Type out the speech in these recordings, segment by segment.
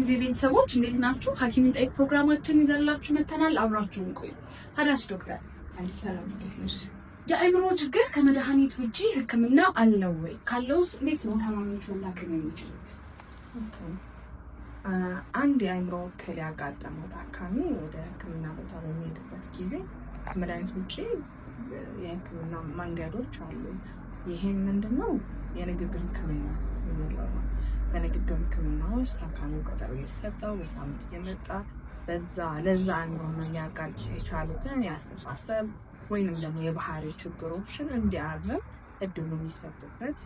ጊዜ ቤተሰቦች እንዴት ናችሁ? ሐኪምን ጠይቅ ፕሮግራማችን ይዘንላችሁ መተናል። አብራችሁን ቆዩ። ታዲያስ ዶክተር ሰላም፣ እንዴት ነሽ? የአእምሮ ችግር ከመድኃኒት ውጪ ሕክምና አለው ወይ? ካለውስ እንዴት ነው ታማሚዎች መታከም የሚችሉት? አንድ የአእምሮ እክል ያጋጠመው ታካሚ ወደ ሕክምና ቦታ በሚሄድበት ጊዜ ከመድኃኒት ውጪ የሕክምና መንገዶች አሉ። ይሄም ምንድነው? የንግግር ሕክምና የምንለው ነው። በንግግር ሕክምና ውስጥ ታካሚው ቀጠሮ እየተሰጠው በሳምንት እየመጣ በዛ ለዛ አእምሮ ህመም ሊያጋልጡ የቻሉትን የአስተሳሰብ ወይንም ደግሞ የባህሪ ችግሮችን እንዲያርም እድሉ የሚሰጥበት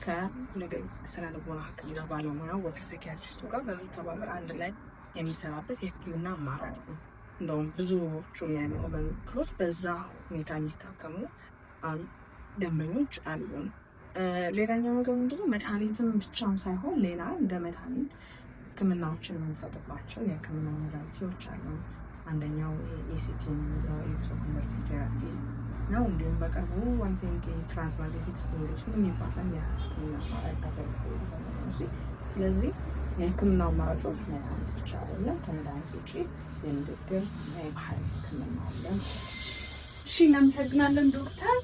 ከስነ ልቦና ሕክምና ባለሙያው ወይ ከ psychiatrist ኡ ጋር በመተባበር አንድ ላይ የሚሰራበት የሕክምና አማራጭ ነው። እንደውም ብዙዎቹ የአእምሮ ህመም እክሎች በዛ ሁኔታ የሚታከሙ ደንበኞች አሉን። ሌላኛው ነገር ምንድነው? መድኃኒትም ብቻም ሳይሆን ሌላ እንደ መድኃኒት ሕክምናዎችን የምንሰጥባቸው የሕክምና modality ዎች አሉ። አንደኛው ECT የምንለው electroconvulsive therapy ነው። እንዲሁም በቅርቡ I think transmagnetic stimulation የሚባለው የሕክምና አማራጭ available የሆነ ነው። ስለዚህ የሕክምና አማራጮች መድኃኒት ብቻ አይደለም። ከመድኃኒት ውጭ የንግግር እና የባህሪ ሕክምና አለ። እሺ፣ እናመሰግናለን ዶክተር።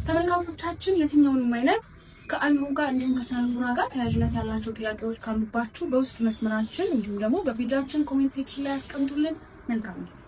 ተመልካቾቻችን የትኛውንም አይነት ከአእምሮ ጋር እንዲሁም ከስነ ልቦና ጋር ተያያዥነት ያላቸው ጥያቄዎች ካሉባችሁ በውስጥ መስመራችን እንዲሁም ደግሞ በ page ኣችን comment section ላይ ያስቀምጡልን። መልካም ጊዜ።